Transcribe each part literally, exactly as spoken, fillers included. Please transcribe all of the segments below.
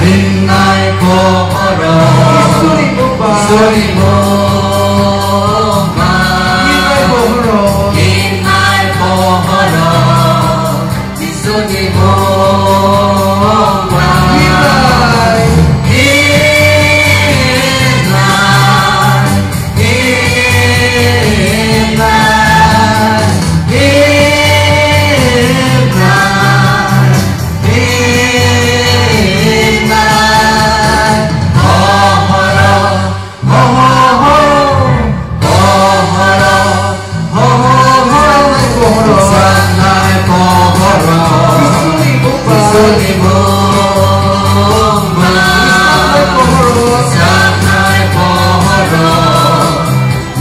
Ringnai pohoro. Iswrni mungba. Iswrni mungba. Ringnai pohoro. Ringnai pohoro. Iswrni mungba. Ringnai. Ringnai. Ringnai. Ringnai.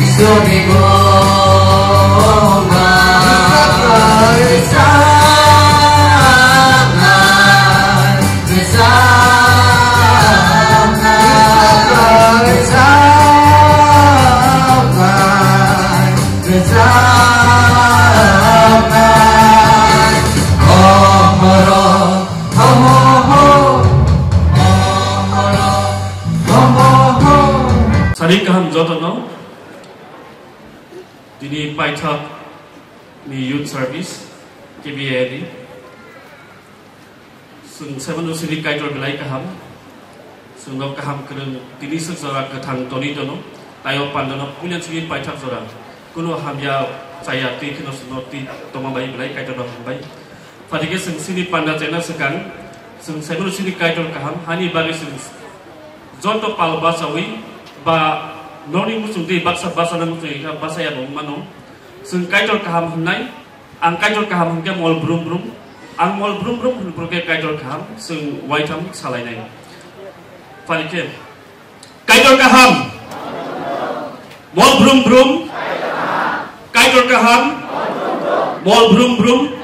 Iswrni mungba. Rwchapnai. Rwchapnai. Rwchapnai. Rwchapnai. Ohoro. Ohoro. Ohoro. Ohoro. Sari kaham jotono. Tini paithak ni youth service, K B A ni. Chwng seven O C ni Kaitor belai kaham. Chwngno kaham kwrwng tini swk jora kwthang toni tono. Tayo pandano puila chini paithak jora. Kuno hamya chaya twi kheno chwngno twi tongma bai belai Kaitorno hambai. Phatikhe chwng chini panda chena swkang, chwng seven O C ni Kaitor kaham, hani bagwi chwng joto pal bachawi ba nokni muchungtwi baksa bachana muchungwi kha bachaya bo wngmano. Chwng Kaitor kaham hwnnai, ang Kaitor kaham hwnkhe mol brum brum, ang mol brum brum hwnphru khe Kaitor kaham, chwng waitham salainai. Phalikhe, Kaitor kaham. Mol brum brum. Kaitor kaham. Mol brum brum.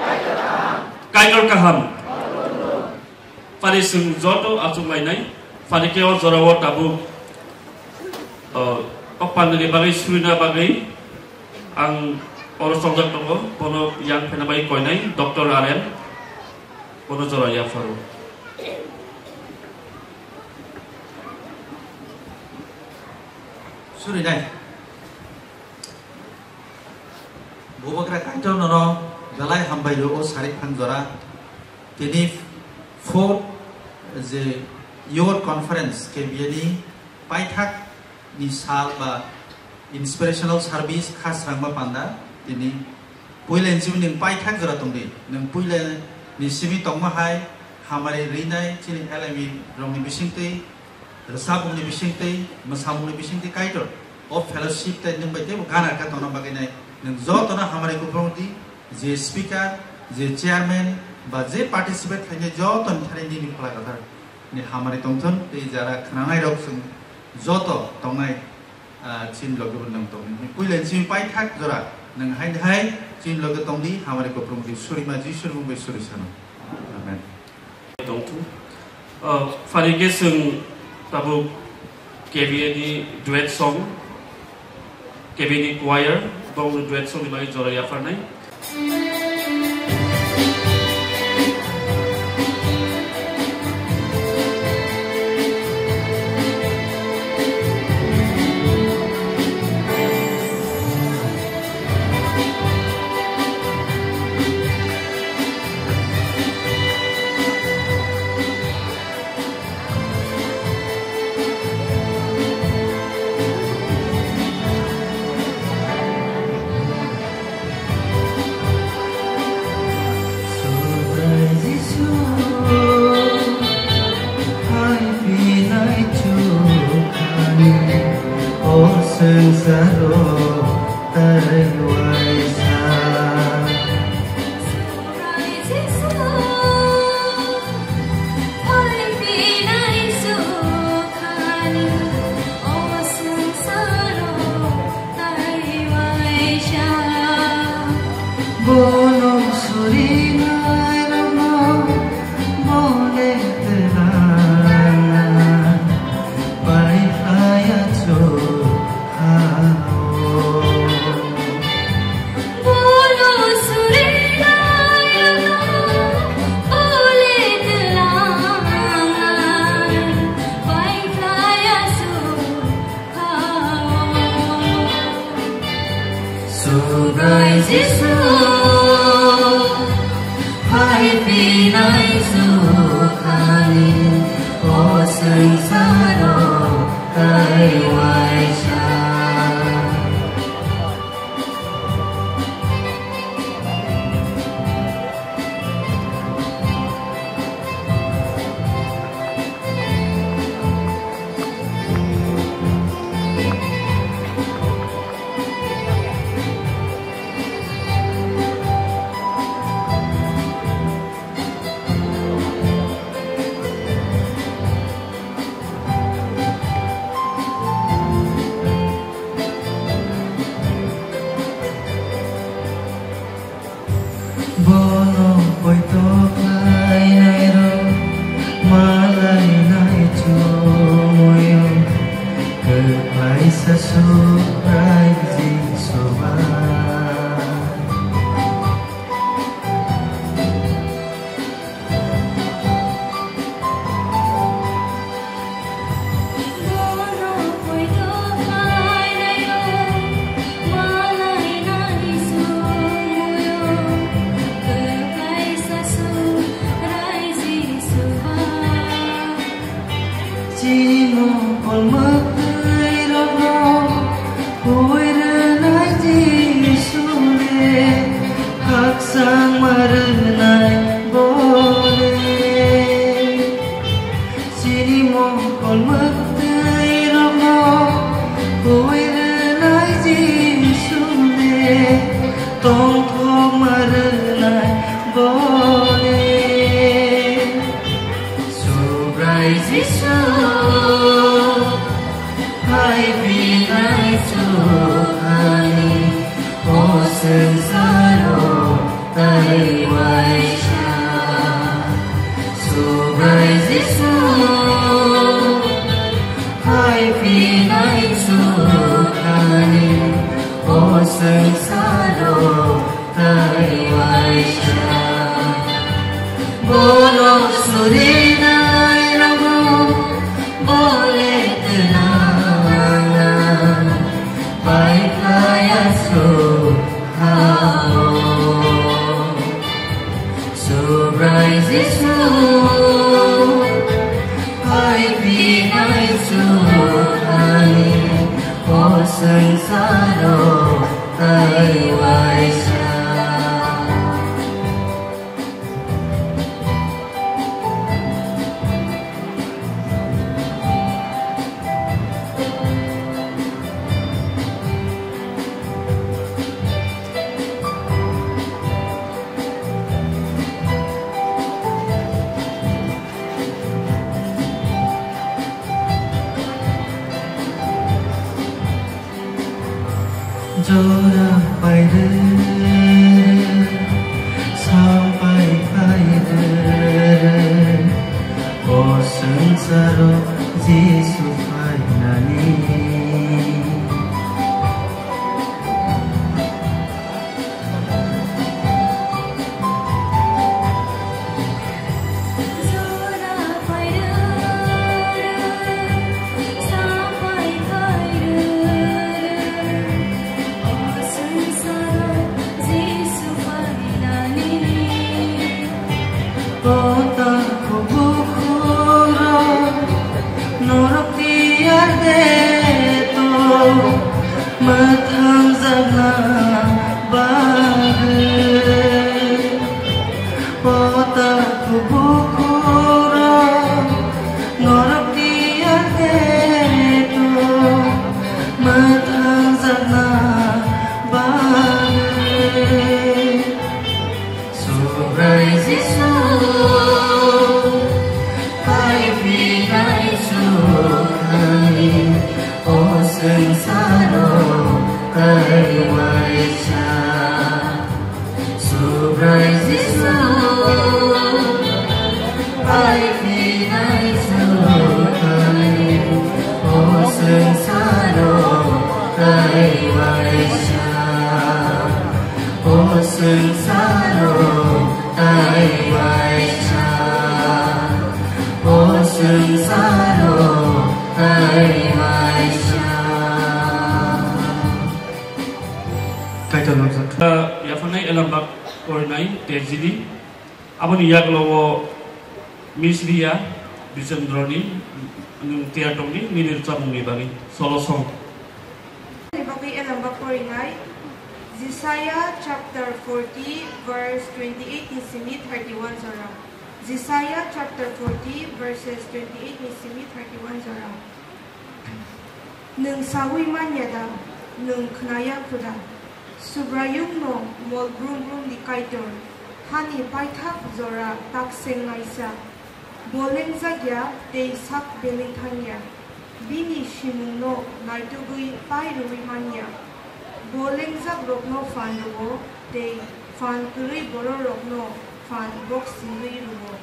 Kaitor kaham. Phani chwng joto achuk lainai. Phani khe o jorao tabuk, o, o pandani bagwi surina bagwi ang oro chongjak tongo. Bono yang phena bai koinai Doctor R M. Bono jora yapharo. Surinai. Bubagra Kaitor nono belai hambai o sarik phang jora. Tini fourth je Youth Conference K B A ni paithak ni sal ba inspirational service khasrangma panda tini puila ni simi nwng paithak jora tongdi. Nwng puila ni simi tongma hai hamari rinai chini L M E rokni bisingtwi, rwchapmungni bisingtwi, mwsamungni bisingtwi Kaitor o fellowship tei nwng bai teibo gana khe tongna bagwi nai nwng jotono hamari kuphurungdi, je speaker, je chairman ba je participate khainai jotoni thani nini Phola Kwthar ni hamari tongthun tei jara khnanairok chwng joto tongnai. Ah, chini loge bo nwng tongdi. Puila chini paithak jora nwng hai hai chini loge tongdi, hamari kuphurungdi surima Jisuni mung bai suri sano. Amen. Tongthung. Ah, phani khe chwng tabuk K B A ni duet song, K B A ni choir, bongni duet song ni bagwi jora yapharnai. Jisu, phai phinai sukhani, o swngcharo tei uaisa. Bono poito khlainairok malainai chumuyo, kwplaisa Subrai Jisuba. Chini mokol mwktwirokno huwi rwnai Jisule, khakchangma rwnai bole. Chini mokol mwktwirokno huwi rwnai Jisule, tongthokma rwnai bole. Subrai Jisu, phai phinai sukhani, o swngcharo tei uaisa. Subrai Jisu, phai phinai sukhani, o swngcharo tei uaisa. Borok surinairokno bole twnana pai khlaiya sukhao. Subrai Jisu, phai phinai sukhani, o swngcharo tei uaisa. Jora paide, sampai paide, o swngcharo Jisu phainani. Norok tiyar de to mwthangjakna bagwi. Pota kubukhoro norok tiyar de to mwthangjakna bagwi. Subrai Jisu, phai phinai sukhani, o swngcharo tei uaisa. Subrai Jisu, phai phinai sukhani, o swngcharo tei uaisa. O swngcharo tei uaisa, o swngcharo tei uaisa. Kaitor nokjak. Elambak korinai T G D. Aboni yagulo o Miss Riya Bichendroni nwng tiyar tongdi nini rwchapmungni bagwi solo song. Ni bagwi elambak korinai Jisaiah chapter forty verse twenty-eight ni simi thirty-one jora. Jisaiah chapter forty verses twenty-eight ni simi thirty-one jora. Nwng saui manya da, nwng khnaya khuda? Subraiyungno mol brum brum ni Kaitor, hani paithak jora tak sengnaisa. Bo lengjak ya tei sak belwi thang ya. Bini simungno naitugwi pai rwui man ya. Bo lengjakrokno phan rwo tei phan kwrwi bororokno phan boksingwi rwo.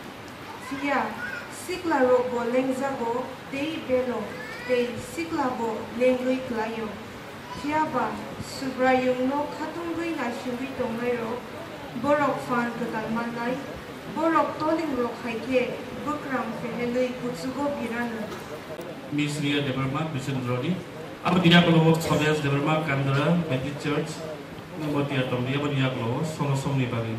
Phiya siklarok bo lengjago tei belo, tei sikla bo lengwi klaio. Phiya ba Subraiyungno khatungwi naisingwi tongnairok, borok phan kwtal mannai, borok tolingrok hai khe bwkrang phehelwi kuchugo birano. Miss Riya Debbarma, Bichendroni. Abo diya kolo Sodesh Debbarma, Kandra Baptist Church. Nwng bo tiyar tongdi, aboni yagulo o solo songni bagwi.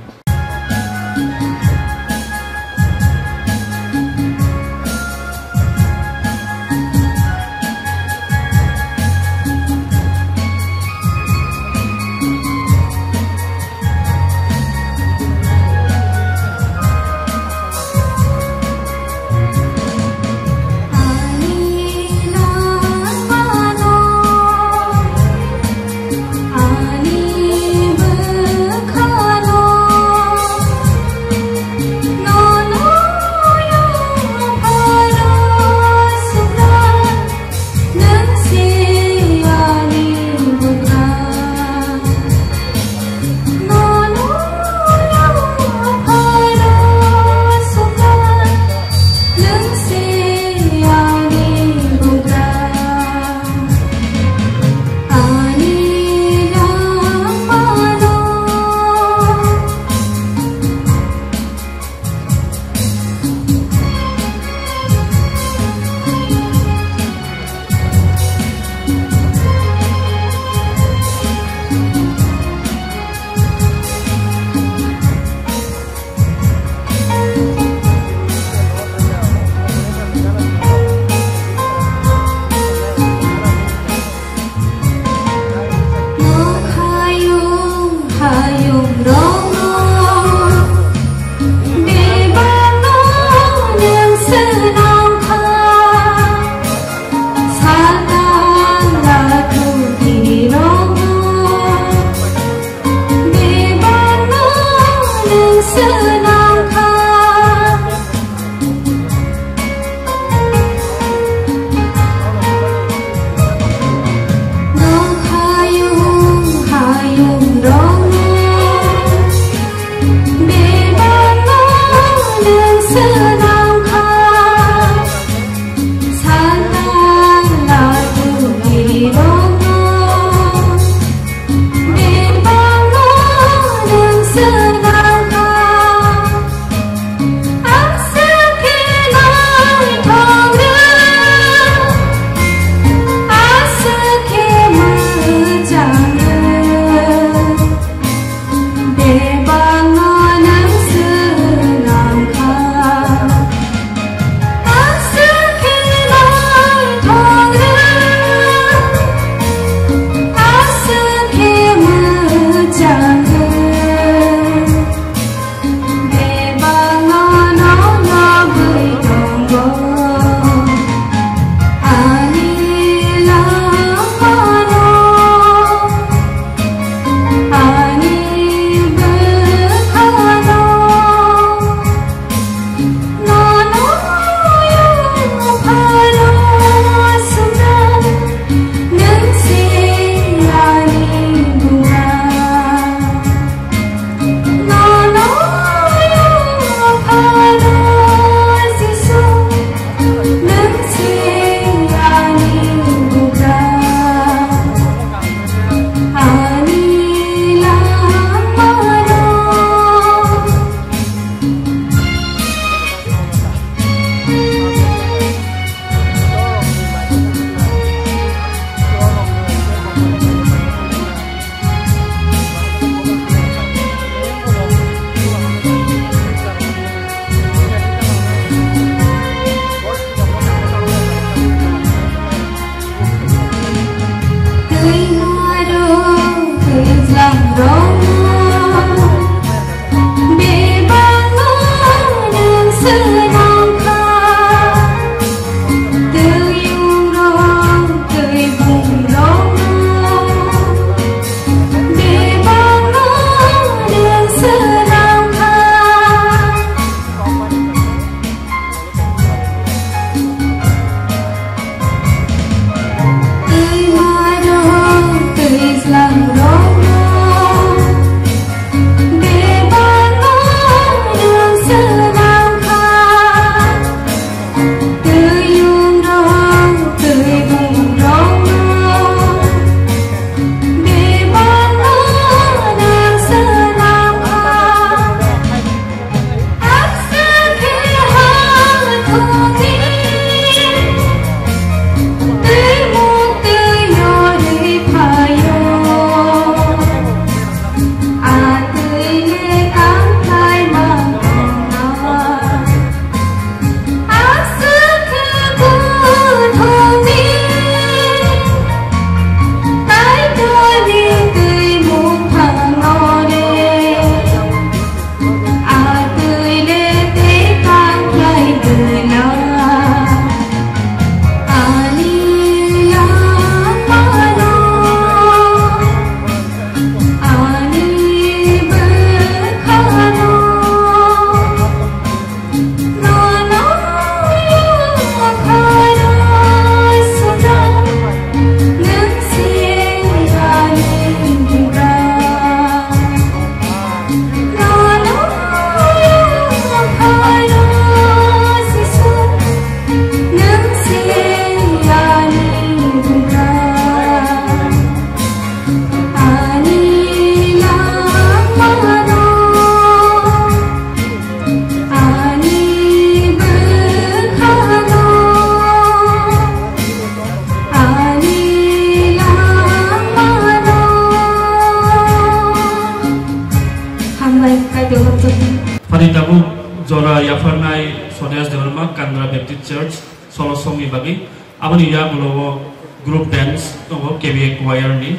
Church solo song ni bagwi. Aboni yagulo o group dance tongo K B A choir ni.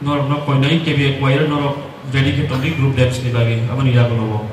Norok no koinai K B A choir norok ready khe tongdi group dance ni bagwi. Aboni yagulo o.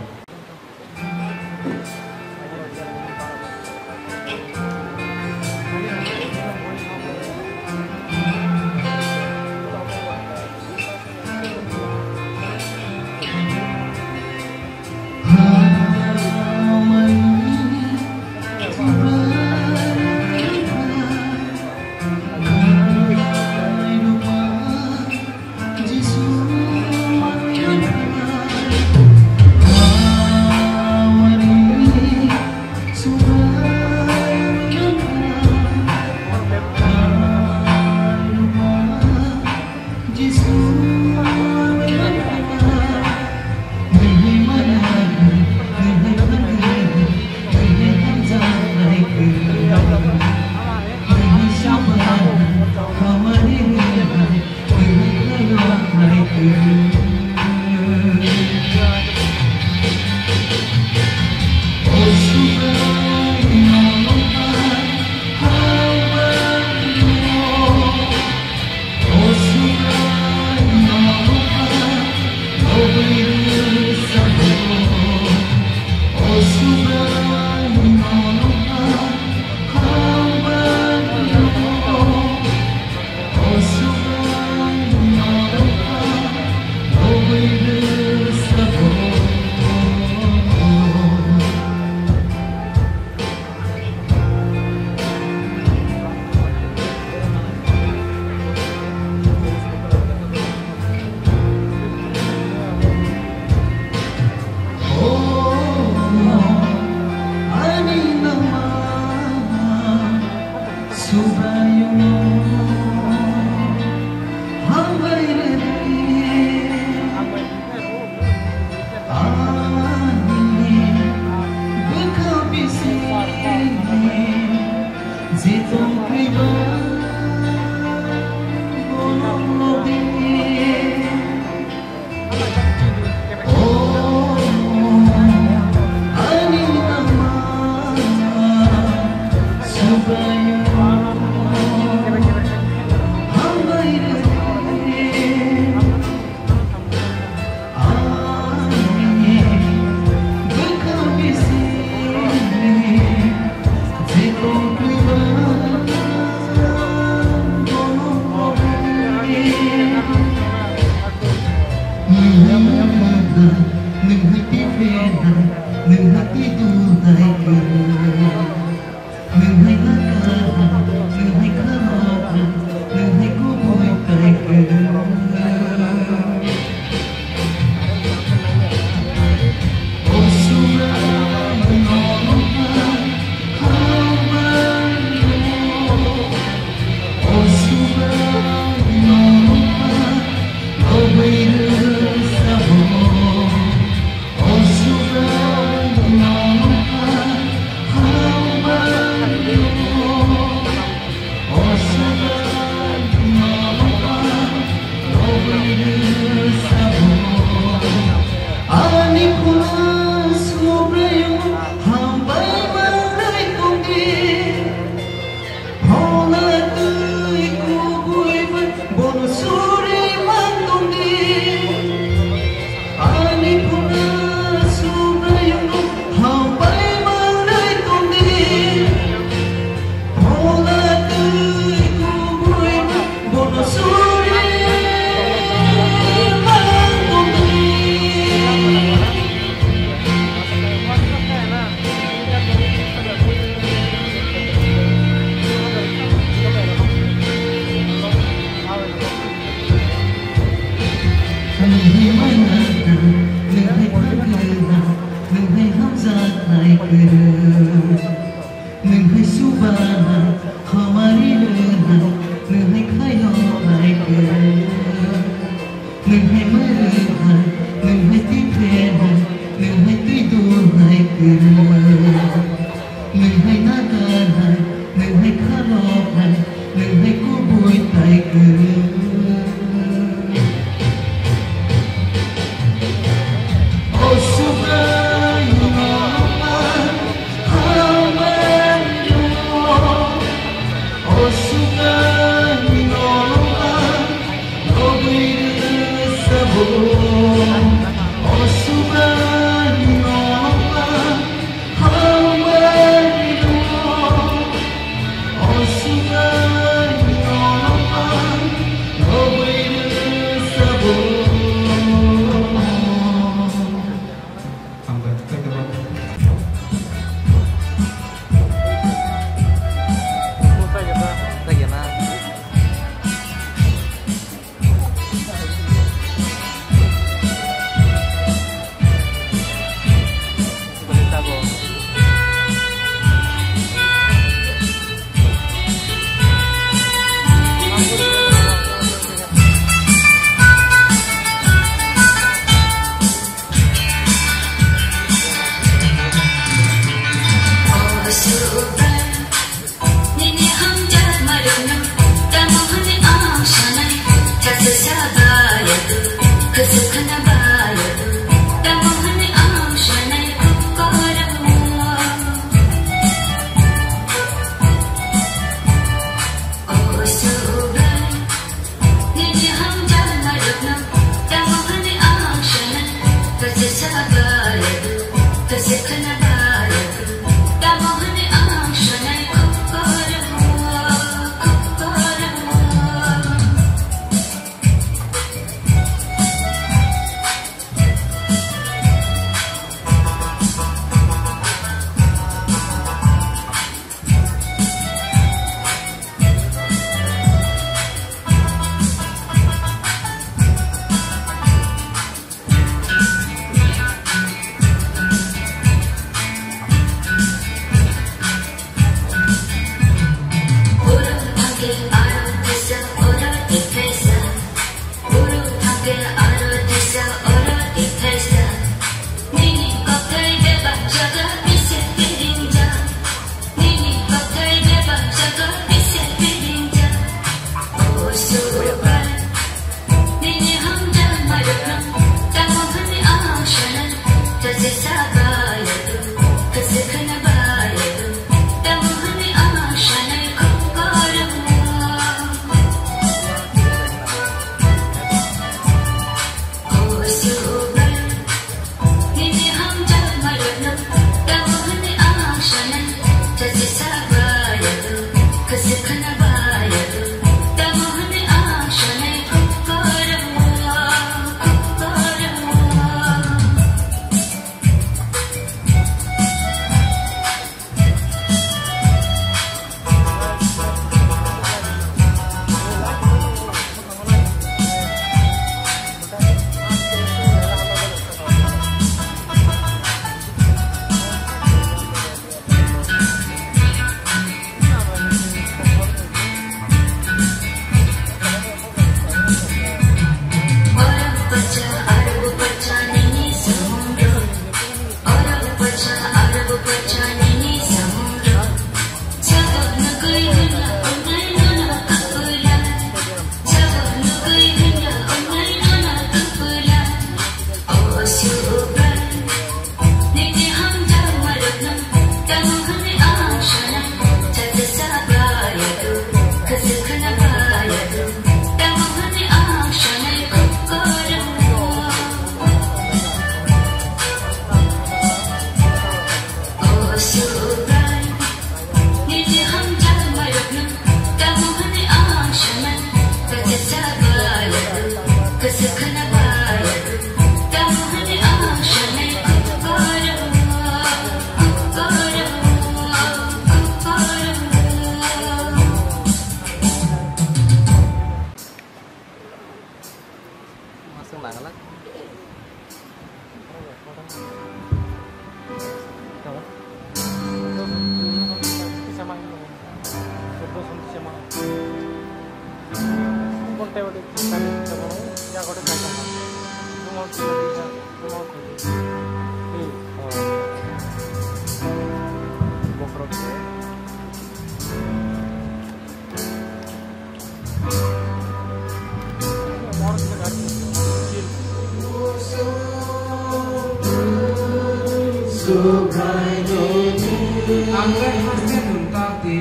Ang khe haste nwng tak di.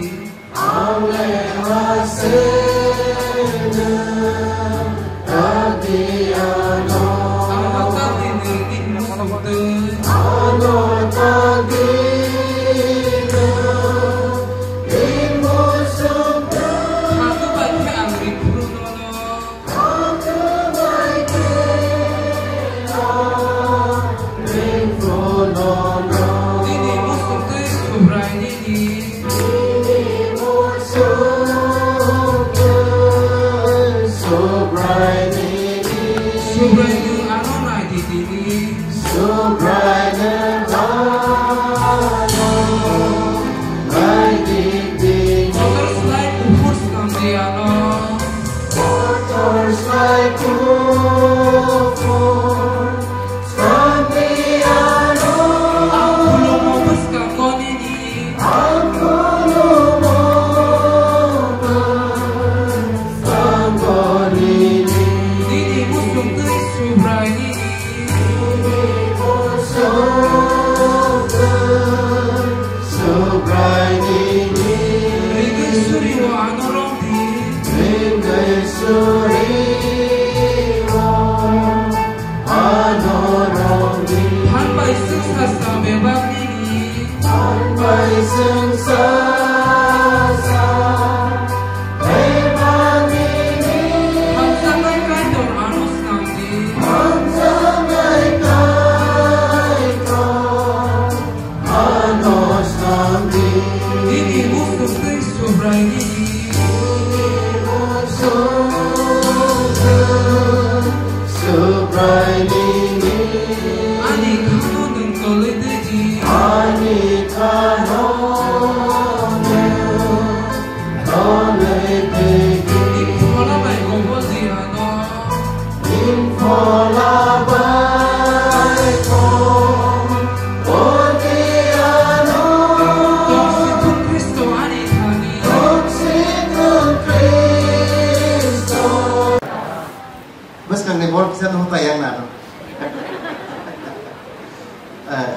Ang le haste nwng tak di ano. Ano tak di nwng di nwng twi. Ano tak di nwng di nwng twi. Ang khe bai khe ang ri phuru nono. Nini muchung twi Subrai nini. Subrai nwng ano nai di tini. Subrai nwng ano nai di tini. Kotor slai kuphur swkang di ano. Kotor slai kuphur swkang di ano. Ang khulumo bwskango nini. Ang khulumo bwskango nini. Nini muchung twi Subrai nini. Subrai nini. Ringwi suri o ano rong di. Ringwi suri o ano rong di. Phan bai chwng sa sa bebak nini. Phan bai chwng sa sa. Hamjaknai Kaitor ano snam di. Hamjaknai Kaitor ano snam di. Nini muchung twi Subrai nini. Nini muchung twi Subrai nini. Ani khano nwng tolwi twi di. Ani khano nwng Nini phola bai kobol di ano. Nini phola bai kobol di ano. Tongsitung Khristo ani thani. Tongsitung Khristo. Bwskangni bol kisa no tai yang na. Eh.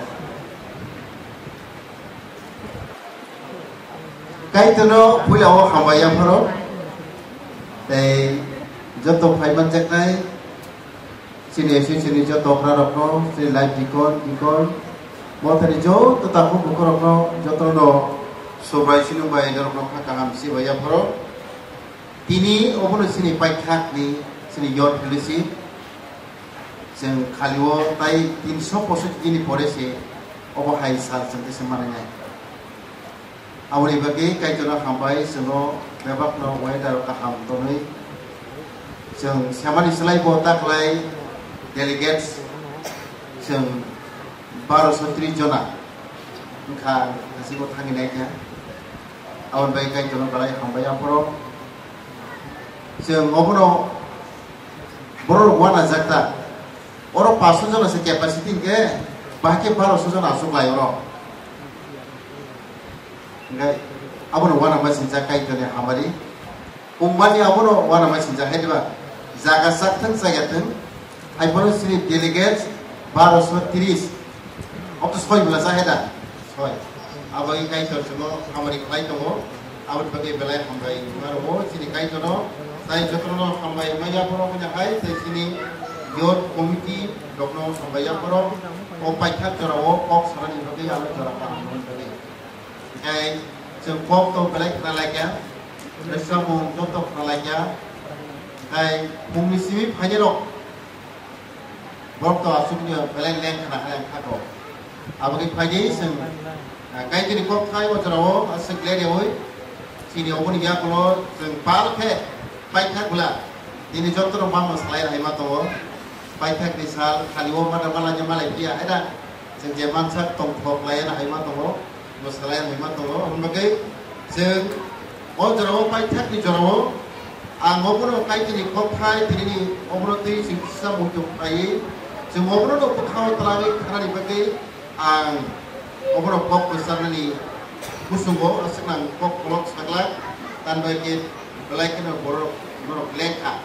Kaitorno puila o hambai yapharo tei joto phaimanjaknai chini association ni joto okra rokno, chini live deacon, deacon, mothani joto takhuk bukhuk rokno jotono Subrai sinung bai norokno kha kaham si bai yapharo. Tini obono chini paithakni chini youth fellowship. Chwng khalio tai tinso posoiti ni pore se obo hai sal chwng tei se manwi nai. Aboni bagwi Kaitorno hambai, chwngno bebakno weather kaham tonwi. Chwng semani slai bo taklai delegates chwng baroso tris jona wngkha, hasibo thangwi naikha. Aboni bagwi Kaitorno belai hambai aphoro. Chwng obono borok rok uanajak ta. Oro paanch sho jona se capacity hinkhe, bahai khe baroso jona achuklai oro. Hinkhe Abono uanama sinjak Kaitorni hamari. Umbani abono uanama sinjak hai diba? Jaga chak thung chaya thung. Hai phano chini delegates baroso tris. Obo to soi bwla cha hai da? Soi. Abo wngkha Kaitor chwngno hamari khlai tongo. Aboni bagwi belai hambai wngma rwo chini Kaitorno. Tai jotono hambai wngma yapharo wngya hai, tai chini youth committee rokno hambai yapharo. O paithak jorao kok sanani bagwi ano jora kaham wngwi bagwi. Tei chwng kok to belai khna laikya, rwchapmung joto khna laikya, tei phungni simi phainai rok, borok to aswkni belai leng khna hai ang kha kok. Aboni phaidi chwng, ah, Kaitorni kok thai o jorao aswk leryaui chini oboni yakulo chwng pal khe paithak bwla. Nini jotono mama salai hai ma tongo. Paithakni sal khali o mada malanya malai phiya hai da. Chwng je mansak tongthok laiya hai ma tongo. Mwsalai hai ma tongo, hwnba khe chwng o jorao paithakni jorao ang obono Kaitorni kokthai tinini obono twi chwng kisa muitu khlaiwi chwng obono no bwkhao twlangwi khanani bagwi ang obono kok kwcharnani busungo aswk nang kok kolok saklak, tan bai khe belai kheno borok norok lengkha.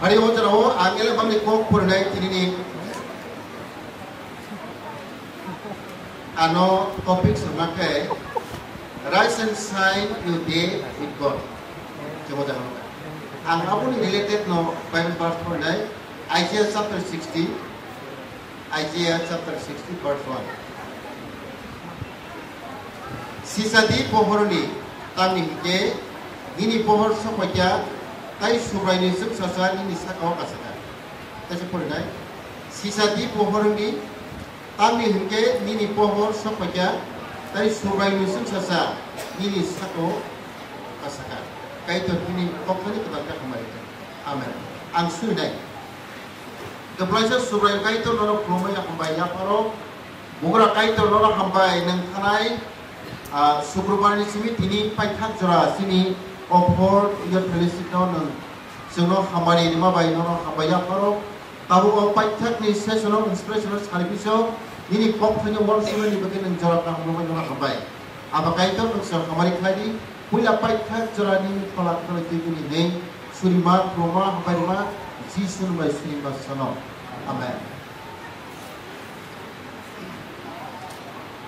Hari o jorao ang ele bangni kok phurinai tinini Ano topic swngma khe, "Rise and shine, you day with God." Chwng o jaga nukha. Ang aboni related no Bible verse phorinai, Isaiah chapter sixty, Isaiah chapter sixty verse one. Sisadi pohorni, tamni hinkhe nini pohor sokphaikha, tai Subraini chwngsasa nini sakao kasakha. Tei se phorinai, sisadi pohorni, Tamni hinkhe nini pohor sokphaikha, tai Subraini chwngsasa nini sako kasakha. Kaitor nini kokthaini kwtal khe hambai rwkha. Amen. Ang suinai. Kwplaisa Subrai Kaitor nono khulumwi hambai yapharo. Bugra Kaitor nono hambai nwng thanai, ah, Sukrubarni simi tini paithak jora chini o phor youth fellowship no nwng chwngno hambai rwma bai nono hambai yapharo. Tabuk o paithakni session o inspirational service o nini kok thaino worship ni bagwi nwng jora kaham rwmani nono hambai. Abo Kaitor nwng sir hamari khlai di, puila paithak jora nini phola kwthwlwi twi bini neng surima, khuluma, hambai rwma, Jisu ni bai surima sono. Amen.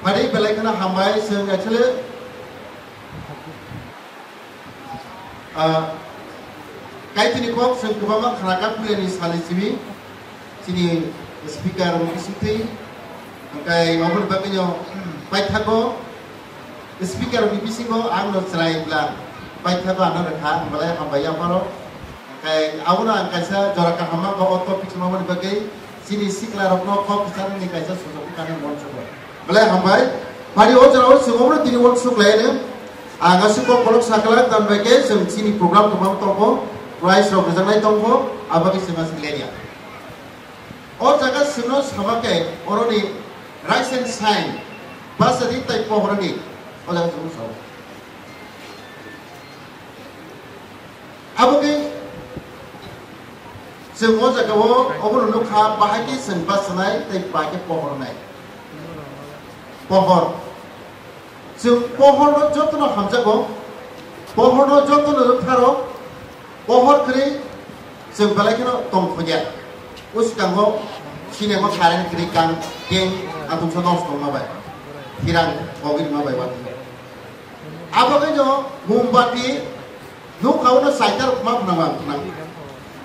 Pari belai kheno hambai, chwng actually Ah, Kaitorni kok chwng kwbangma khnakha puilani salni simi, chini speaker rokni bisingtwi, hwnkhe aboni bagwino paithago speaker rokni bisingo ang no chwrai bwla paithago ano rwkha, ang belai hambai yapharo. Hwnkhe abono ang kaisa jora kaham ma o topic swnamani bagwi. Chini sikla rokno kok kwcharnani kaisa sujok wngkha hwnwi uansukha. Belai hambai. Pari o jorao chwng obono tini uansuk lai ano. Ang aswk kok borok sakla tamni bai khe chwng chini program kwbang tongo. Prize rok rwjaknai tongo. Abagwi chwng aswk lerya. O jaga chwngno sama khe oroni rise and shine. Basa di tai pohorni. O jaga chwng sao. Abo khe chwng o jaga o obono nukha, bahai khe chwng bachanai tei bahai khe pohornai. Pohor. Chwng pohorno jotono hamjago. Pohorno jotono nuktharo. Pohor kwrwi chwng belai kheno tongthokya. Uskango sinemo current kwrwi kang keng atumsa nosto wngma bai. Hirang kogwi rwma bai watwi. Abo khe no mombati nukha o no saita rok ma phwnang ma phwnang.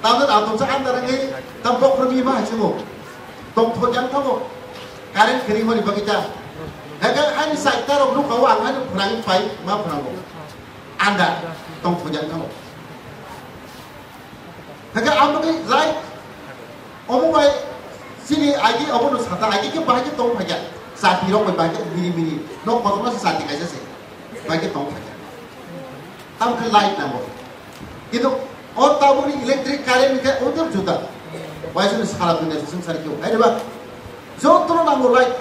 Tamno atomsa andar wngwi tam bokhorok ni ma hai chungo. Tongthok yang thango. Current kwrwi mani bagwi ta. Hake ani saita rok nukha o ang ani phwnang pai ma phwnango. Andar tongthok yang thango. Hake abo khe light. Omo bai chini agi obo no sata agi khe bahai khe tong phaikha. Chati rok bai bahai khe mini mini. Nok kotorma se chati kaisa se. Bahai khe tong phaikha. Tamo khe light nango. Kintu o tabukni electric current khe o tor juda. Bai sini sara dunia se swng sari kyo. Hai ba? Jotono nango light.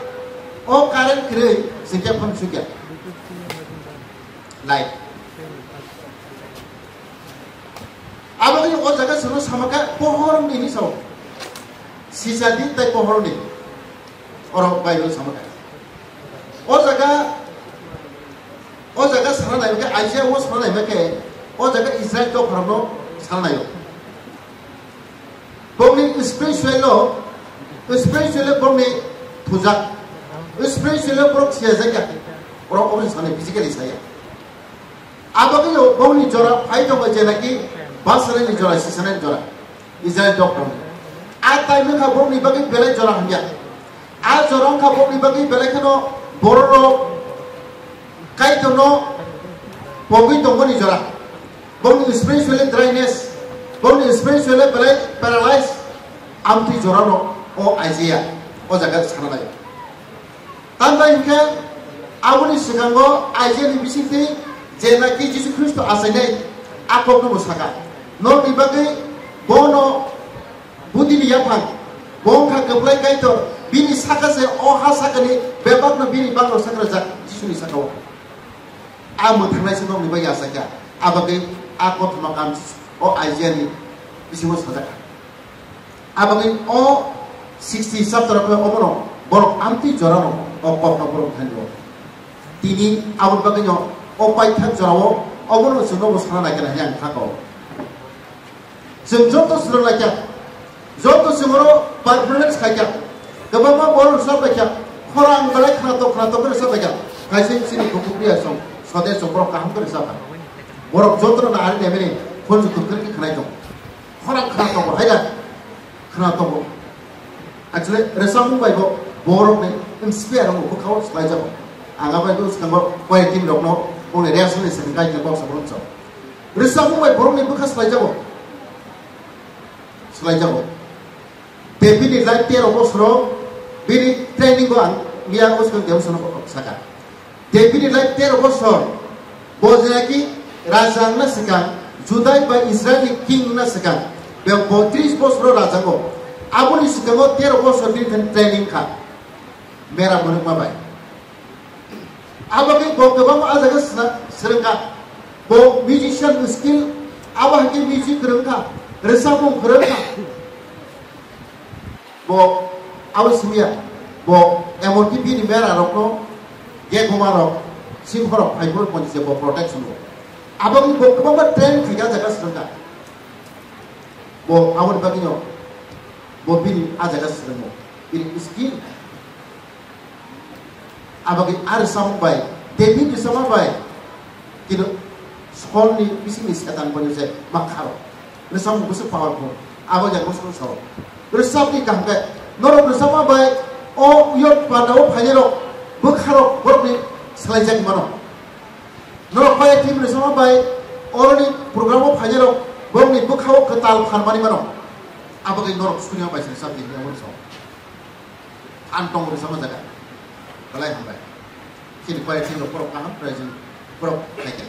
O current kwrwi se khe phone sukya. Light. Abo khe o jaga chwngno sama kha pohor ni hinwi sao. Sisa di tai pohor ni. Oro Bible sama kha. O jaga, o jaga Sanai khe Isaiah o sanai khe o jaga Israel dophano sanai. Bongni spiritual lo, spiritual lo bongni thujak. Spiritual lo borok siya jaka. Borok oboni sanai physically saya. Abagwi bongni jora phai tongo je naki basarani jora, sisanani jora. Israel dophano. A time kha bongni bagwi belai jora hamya. A jora wngkha bongni bagwi belai kheno bororok Kaitorno pogwi tongmani jora. Bongni spiritually dryness, bongni spiritually belai paralyzed, amtwi jorano o Isaiah o jaga sana laio. Tambai hinkhe aboni swkango Isaiah ni bisingtwi je naki Jisu Khristo achainai a kokno bo saka. Norokni bagwi bono Budini yaphang, bo wngkha kwplai Kaitor, bini saka se o ha sakani bebakno bini bakno sakrajak Jisuni sakao. A mwthangnaisa nokni bagwi achaikha, a bagwi a kothoma kam o Isaiah ni bisingo sajak kha. A bagwi o sixty chapter o omono borok amtwi jorano o kokno borok thani o. Tini aboni bagwino o paithak jorao obono chwngno bo sana naikha hinwi ang thangkha o. Chwng joto swrwng laikha, joto chwng oro performance khaikha, kwbangma borok rwchap laikha, khorang belai khwnatok khwnatok khe rwchap laikha, kaisa chini bukhuk riya song, sode song borok kaham khe rwchap kha. Borok jotono na ari nemini phone jutuk khe khwnai tong. Khorang khwnatok bo, haida khwnatok bo. Actually, rwchapmung bai bo borokni inspire rokno bwkhao swlaijago. Ang abai bo swkango choir team rokno bongni rehearsal ni sakni kaisa box rok rwchap. Rwchapmung bai borokni bwkha swlaijago. Swlaijago. David ni life tero bosoro bini training o ang miya bosoro devotion o saka. David ni life tero bosor bo jena ki raja wngna swkang, Judai bai Israel ni king wngna swkang, be bo tris bosoro raja o. Aboni swkango tero bosor bini training kha. Mera mwnwkma bai. Abo khe bo kwbangma ah jaga sna-, swrwngkha. Bo musician ni skill, abo hai khe music kwrwngkha, rwchapmung kwrwngkha. Bo abo simiya, bo emonki bini mera rokno, gegoma rok, singho rok phai phuru ponti se bo protection o. Abo khe bo kwbangma train khaikha ah jaga swrwngkha. Bo aboni bagwino bo bini ah jaga swrwngmo, bini skill. Abagwi ah rwchapmung bai, David rwchapma bai, kintu Saul ni bisingni Setan bono se ma kharo. Rwchapmung bwswk powerful, abo jang bwswk sao. Rwchapni kaham khe, norok rwchapma bai o yot panda o phainairok, bwkharok borokni swlaijak mano. Norok bai team rwchapma bai oroni program o phainairok, borokni bwkha o kwtal phan manwi mano. Abagwi norok suriya bai se rwchapdi hinwi abo rwchap. Ang tong rwchapma jaga. Belai hambai. Chini choir team rok borok kaham, praising borok khaikha.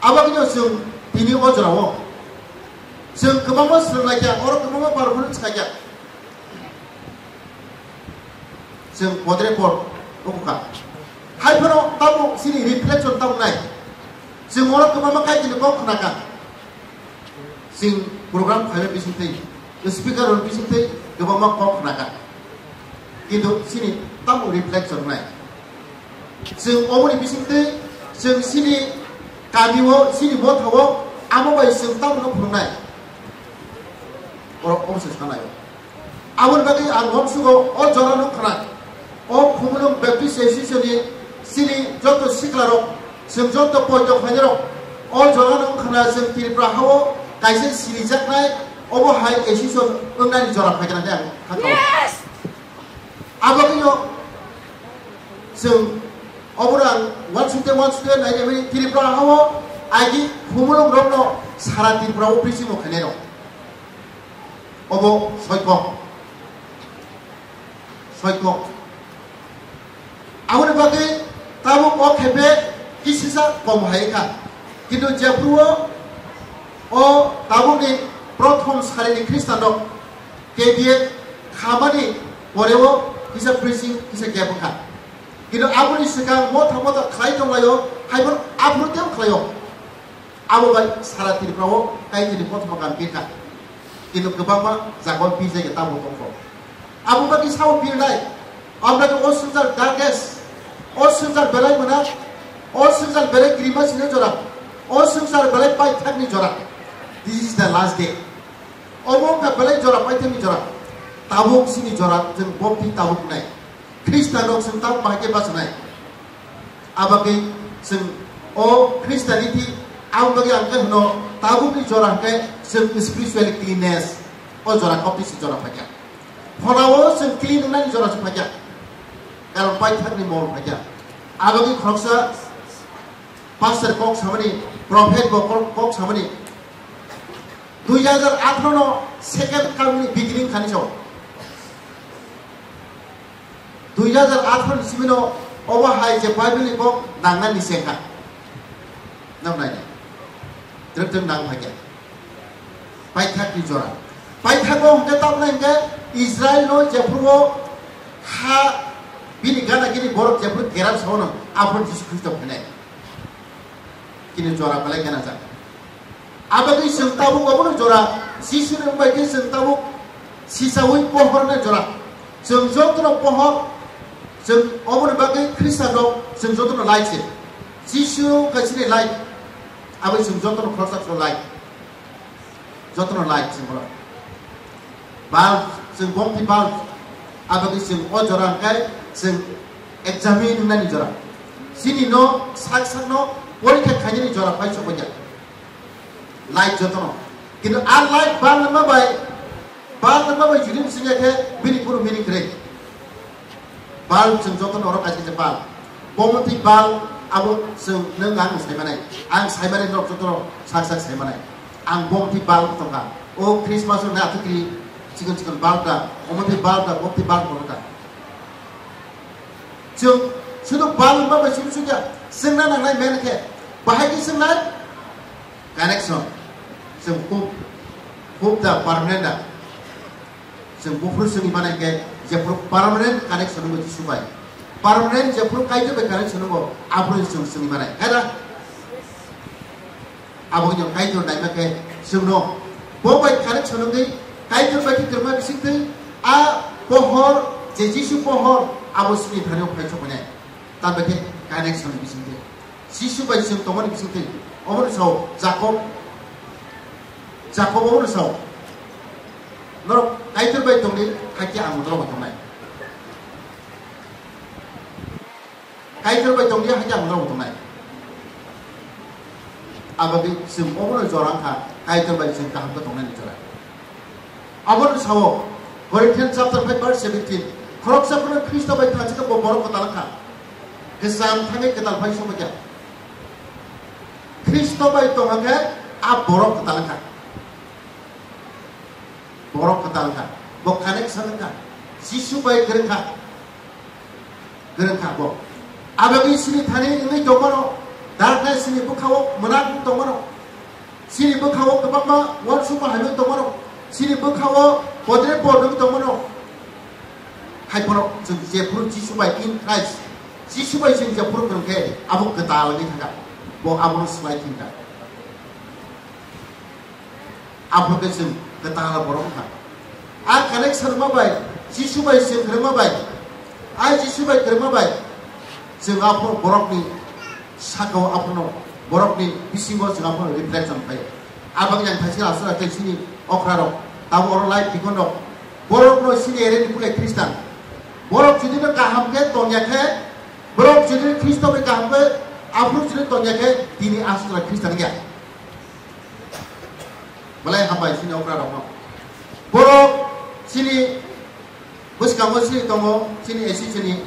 Abagwino chwng tini o jorao chwng kwbangma swrwng laikha, oro kwbangma performance khaikha. Chwng podre pod ukha. Hai phano tamo chini reflection tamo nai. Chwng oro kwbangma kaitini kok khnakha. Chwng program phaiba bisingtwi, speaker rok bisingtwi kwbangma kok khnakha. Kintu chini tamo reflection nai. Chwng oboni bisingtwi chwng chini kamio, chini mothao amo bai chwng tamo no phunuknai. Borok omo se sanai. Aboni bagwi ang uansugo o jora no khna. O Khumulwng Baptist Association ni chini joto sikla rok, chwng joto poito phainai rok, o jora no khna chwng Tripura hao kaisa sinijaknai, obo hai association wngnani jora phaikha hinwi ang kha. Yes! Abo khe no chwng obo rang uansukte uansukte nainani Tripura hao agi Khumulwng rokno sara Tripura o preaching o khainai rok. Obo soiko. Soiko. Aboni bagwi tabuk o khepe kisisa kom hai kha. Kintu jephru o, o tabukni prothom sarini Khristanrok K D A khamani poreo kisa preaching kisa gap wngkha. Kintu aboni swkang motha motha khlai tonglaio, haiphano aphuru teibo khlaio. Abo bai sara Tripura o Kaitorni kothoma kaham pirkha. Kintu kwbangma jagao pirjak ya tabuk tongkho. Abo bagwi sao pirnai, abo bagwi o swngchar darkness, O swngchar belai mwnang, o swngchar belai kirima sini jora, o swngchar belai paithakni jora. This is the last day. Omo wngkha belai jora paithakni jora. Tabuk sini jora, chwng bopti tabuk nai. Khristanrok chwng tabuk bahai khe bachanai. Abagwi chwng o Christianity, ang bagwi ang khe hwno tabukni jora hwnkhe chwng spiritual cleanness. O jora koptisi jora phaikha. Phonao chwng clean wngnani jora se phaikha. Karon paithakni mol phaikha. Abagwi khoroksa pastor kok samani, prophet bo kok, kok samani. Dui hajar atharo no second coming ni beginning khani so. Dui hajar atharo ni simi no obo hai je Bible ni kok nangnani se kha. Nam nai. Trek trek nang phaikha. Paithakni jora. Paithago hwnkhe tabuknai hwnkhe Israel no jephuru o ha bini gana gini borok jephuru keram saono aphuru Jisu Khristo phainai. Kini jora belai gana jak. Abagwi chwng tabuk obono jora Jisu ni wngbai khe chwng tabuk sisaui pohor na jora. Chwng jotono pohor, chwng oboni bagwi Khristian rok chwng jotono light se. Jisu kaisini light. Aboni chwng jotono khoroksa khoro light. Jotono light chwng bono. Bulb, chwng bomti bulb. Aboni chwng o jora hwnkhe chwng examine wngnani jora. Chini no sak sak no porikha khainani jora phai sokya. Light jotono. Kintu a light bulb ma bai, bulb ma bai judi singya khe bini puro meaning kwrwi. Bulb chwng jotono oro kaisa kaisa bulb. Bo motwi bulb abo chwng nwng ang saimanai. Ang saimanai norok jotono sak sak saimanai. Ang bo motwi bulb tongkha. O Christmas o naithok kiri chikon chikon bulb da, o motwi bulb da, bo motwi bulb tongkha. Chwng sudu bulb ma bai chwng sukya. Chwngna nangnai men khe. Bahai khe chwngna connection. Chwng hub, hub da permanent da. Chwng buphuru chwngwi manai khe jephuru permanent connection wngwi Jisu bai. Permanent jephuru Kaitor bai connection wngo, aphuru chwng chwngwi manai. Hai da? Abo wngkha Kaitor naima khe chwngno bo bai connection wngwi Kaitor bai khe kwrwngma bisingtwi a pohor je Jisu pohor abo chini thani phai soknai. Tambai khe connection bisingtwi. Jisu bai chwng tongmani bisingtwi obono sao Jakob, Jakob obono sao, "Norok Kaitor bai tongdi, hakhe ang norok bai tongnai. Kaitor bai tongdi, hakhe ang norok bai tongnai." Abagwi chwng obono jora wngkha, Kaitor bai chwng kaham khe tongnaini jora. Aboni sao Corinthians chapter five verse seventeen, khoroksa phano Khristo bai thangsi khe bo borok kwtal wngkha, kwcham thangwi kwtal phai sokya. Khristo bai tongkha khe a borok kwtal wngkha. Borok kwtal wngkha, bo connection wngkha, Jisu bai kwrwngkha. Kwrwngkha bo. Abagwi chini thani wngwi tongmano, darkness chini bwkhao mwnak wng tongmano, chini bwkhao kwbangma uansukma hamya wng tongmano, chini bwkhao podre pod wng tongmano. Hai phano chwng jephuru Jisu bai in Christ, Jisu bai chwng jephuru kwrwng khe abo kwtal wngwi thangkha, bo abono swlai thangkha. Aphuru khe chwng kwtal borok wngkha. A connection ma bai, Jisu bai chwng kwrwngma bai, a Jisu bai kwrwngma bai, chwng aphuru borokni sakao aphuru borokni bisingo chwng aphuru reflection khlai. Abang yang thaisa aswk tei chini okra rok, tamo oro live dikon rok, borok no chini area ni pulai Khristan. Borok jodi no kaham khe tongya khe, borok jodi no Khristo bai kaham khe, aphuru jodi tongya khe, tini aswk Khristan ya. Belai hambai chini okra rokno. Borok chini bwskango chini tongo, chini A C C ni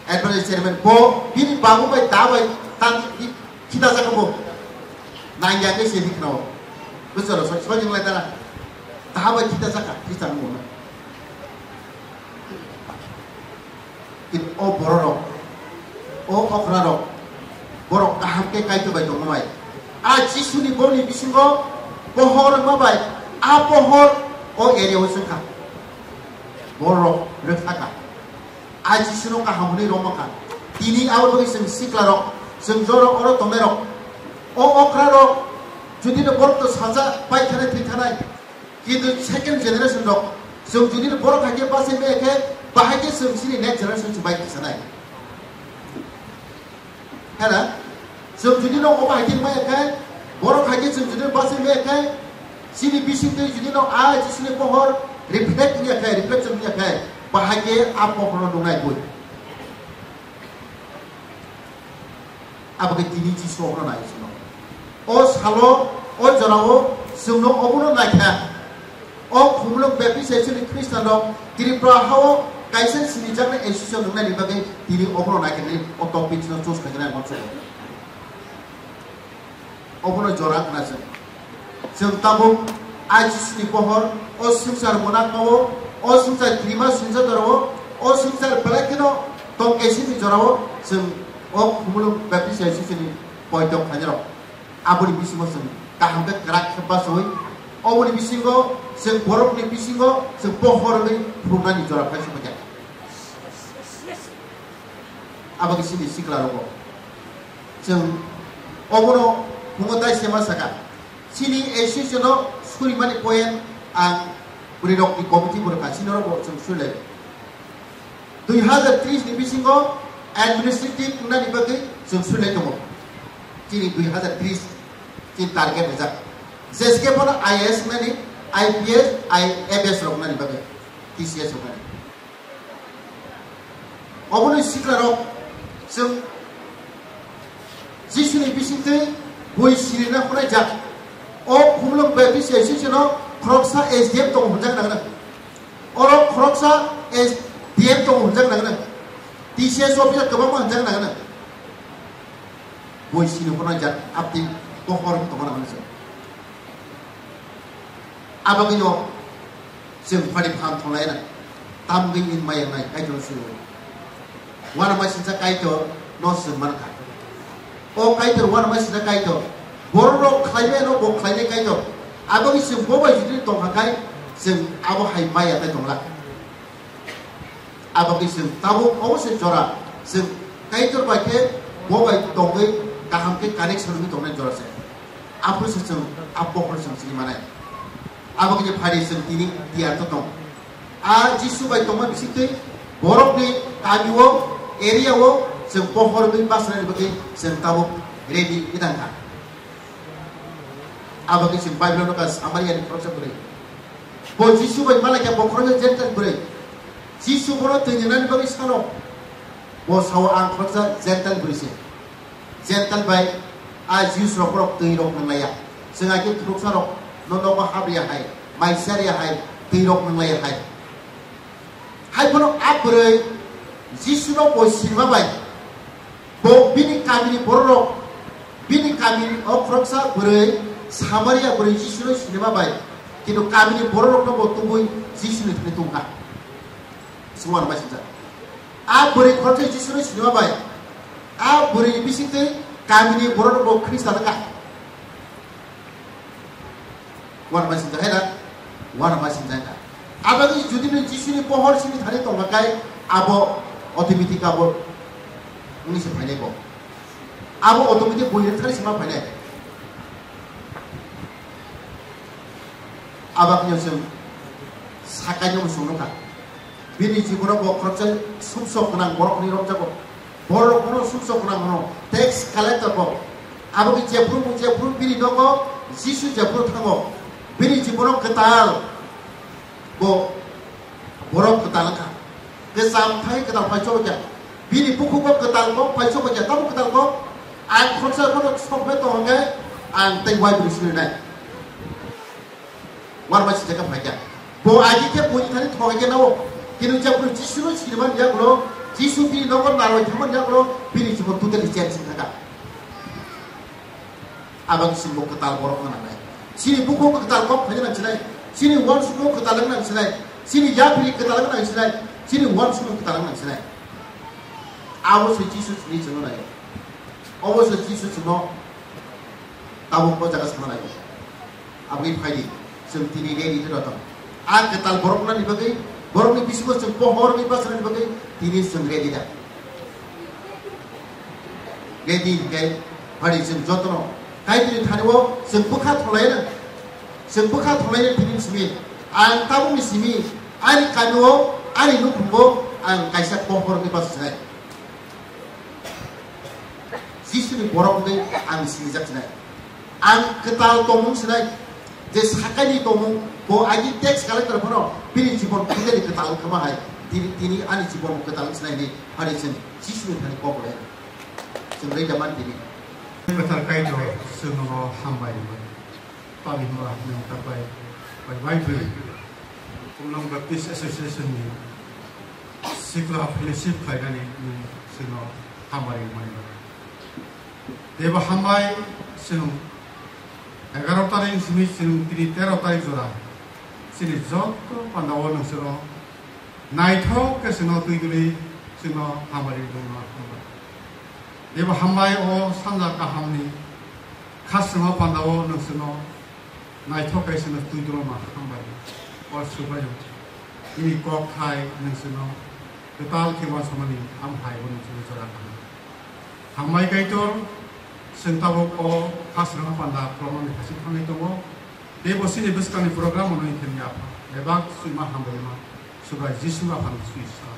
advisory chairman. Bo bini babu bai da bai tan khita jaka bo. Nangya khe se hiknao. Bwsalo soi soi jinglai dara. Da bai khita jaka, khita nungno. Kintu o bororok, o okrarok, borok kaham khe Kaitor bai tongma bai. A Jisuni boni bisingo pohor wngma bai, a pohor o area o chwngkha. Bororok rwkha kha. A Jisuno kaham hwnwi romma kha. Tini abo bagwi chwng siklarok, chwng jorok oro tongnairok, o okrarok jodi no borok to saja paithanai thwithanai, kintu second generation rok, chwng jodi borok hai khe bachai maya khe, bahai khe chwng chini next generation chwng bai tisanai. Chwng jodi no obo hai khe maya khe, borok hai khe chwng jodi no bachai maya khe, chini bising twi jodi no a Jisuni pohor reflect wngya khe, reflection wngya khe, bahai khe a pohor no nungnai bui. Abo khe tini Jisu obono nai chwngno. O salo, o jorao chwngno obono naikha. O Khumulwng Baptist Association ni Khristian rok Tripura hao kaisa sinijaknai association wngnani bagwi tini obono naikha, o topic no choose khaikha nai, obono jora khna chwng. Chwng tabuk a Jisuni pohor, o swngchar mwnakmao, o swngchar kirima swngchar jorao, o swngchar belai kheno tong kaisingni jorao chwng o Khumulwng Baptist Association ni poito khlainai rok. Aboni bisingo chwng kaham khe kwrak khe bachoi, oboni bisingo chwng borokni bisingo chwng pohor wngwi phunuknani jora khlai sokha khe. Abo khe chini sikla rogo. Chwng obono phungo tai sema saka. Chini association o surimani point ang bwrwi rokni committee bo rwkha, chini rokbo chwng suri lai. Dui hazar tris ni bisingo administrative wngnani bagwi chwng suri lai tongo. Chini dui hazar tris chini target rijak. Jeske bono I A S wngnani, I P S, I F S rok wngnani bagwi, T C S rok wngnani. Oboni siklarok chwng Jisuni bisingtwi bui sirina hwnai jak. O Khumulwng Baptist Association o khoroksa S D M tongo hwnjak nangna. Oro khoroksa S D M tongo hwnjak nangna. T C S officer kwbangma hwnjak nangna. Bui sini hwnai jak abdi pohor tongo nangna chwng. Abagwino chwng phani pham thonglai na, tamgwi in maya wngnai Kaitor suru. Uanama sinsa Kaitor no chwng mankha. O Kaitor uanama sinsa Kaitor. Borok rok khlaimai no bo khlainai Kaitor. Abagwi chwng bo bai jodi tongkha khai chwng abo hai maya tai tongla. Abagwi chwng tabuk obo se jora, chwng Kaitor bai khe bo bai tongwi kaham khe connection wngwi tongnai jora se. Aphuru se chwng a pohor chwng sini manai. Abagwi phari chwng tini tiyar to tong. A Jisu bai tongma bisingtwi borokni kami o, area o chwng pohor wngwi bachanaini bagwi chwng tabuk ready wngwi tongkha. Abagwi chwng Bible nukha Samaria ni khoroksa bwrwi. Bo Jisu bai malai khe bo khoroksa Gentile bwrwi. Jisu bono twi nwngnani bagwi salo. Bo sao, "Ang khoroksa Gentile bwrwi se." Gentile bai a Jews rok borok twi rok nwnglaiya. Chwng hai khe khoroksa rok no nogo hap ya hai, mai char ya hai, twi rok nwnglaiya hai. Hai phano a bwrwi Jisu no bo sinima bai, bo bini kamini bororok, bini kamini o khoroksa bwrwi Samaria bwrwi Jisu no sinima bai, kintu kamini bororok no bo tubui Jisu ni thani tongkha. Sumar bai sinjak. A bwrwi khoroksa Jisu no sinima bai, a bwrwi ni bisingtwi kamini bororok bo Khristan wngkha. Uanama sinjak hai na? Uanama sinjak kha. Aboni jodi no Jisuni pohor sini thani tongma kai abo automatic abo wngwi se phainai bo. Abo automatic bui rwkthani se ma phainai. Abo khe chwng sakai no chwng nukha. Bini jibono bo khoroksa sumsok gwnang borok hinwi romjago. Borok bono sumsok gwnang hwno, tax collector bo. Abo khe jephru bo, jephru bini nogo Jisu jephru thango, bini jibono kwtal bo borok kwtal wngkha. Kwcham phai kwtal phai chobokya. Bini bukhugo kwtal kok phai chobokya. Tamo kwtal kok? Ang khoroksa bono sok phai tong hwnkhe ang tei wai bwrwi sinwi nai. Uanama sinjak kha phaikha. Bo agi khe buini thani thok khe nao. Kintu jephru Jisu no sinimani yagulo, Jisu bini nogo narwai thangmani yagulo, bini jibon totally change wngkha. Abang sini bo kwtal borok wngna nai. Sini bukhuk kwtal kok phaina nang sinai. Sini uansukmung kwtal wngna nang sinai. Sini yapri kwtal wngna nang sinai. Sini uansukmung kwtal wngna nang sinai. Abo se Jisu sini chwngno nai. Obo se Jisu chwngno tabuk bo jaga sana nai. Aboni phaidi, chwng tini ready khe rw tong. A kwtal borok nani bagwi, borokni bisingo chwng pohor wngwi bachanani bagwi tini chwng ready da. Ready hinkhe phaidi chwng jotono Kaitorni thani-o chwng bwkha thwlaina, chwng bwkha thwlaina tini simi, ang tabukni simi, ani kami-o, ani nukhungo ang kaisa pohor wngwi bachanai. Jisuni borok wngwi ang sinijak sinai. Ang kwtal tongmung sinai. Je sakani tongmung bo agi tax collector phano bini jibon khunjani kwtal wngkha hai. Tini, tini ani jibon kwtal wng sinai ni hari chwng Jisuni thani kok lai. Chwng rwida man tini. Kwthar Kaitor chwngno hambai rwmani. Tamni hwnba nwng tapai bai bai bwrwi Khumlwng Baptist Association ni sikla fellowship khlainani nwng chwngno hambai rwmani bagwi. Teibo hambai chwng egaroh tarik simi chwng tini teroh tarik jora chini joto pandao nwng chwngno naithok khe chwngno twi duli chwngno hambai rwmani bagwi. Teibo hambai o sanja kahamni khasrwngma pandao nwng chwngno naithok khe chwngno twi dulma hambai. O Subraiyung, nini kok thai nwng chwngno kwtal khe uansukmani ham hai bo nwng chwngno jora kaham. Hambai Kaitor, chwng tabuk o khasrwngma panda khulumnani hasing thangwi tongo. Teibo chini bwskangni program-o nwng thengya apha. Bebak chwngma hambai ma Subrai Jisu aphani swi sa.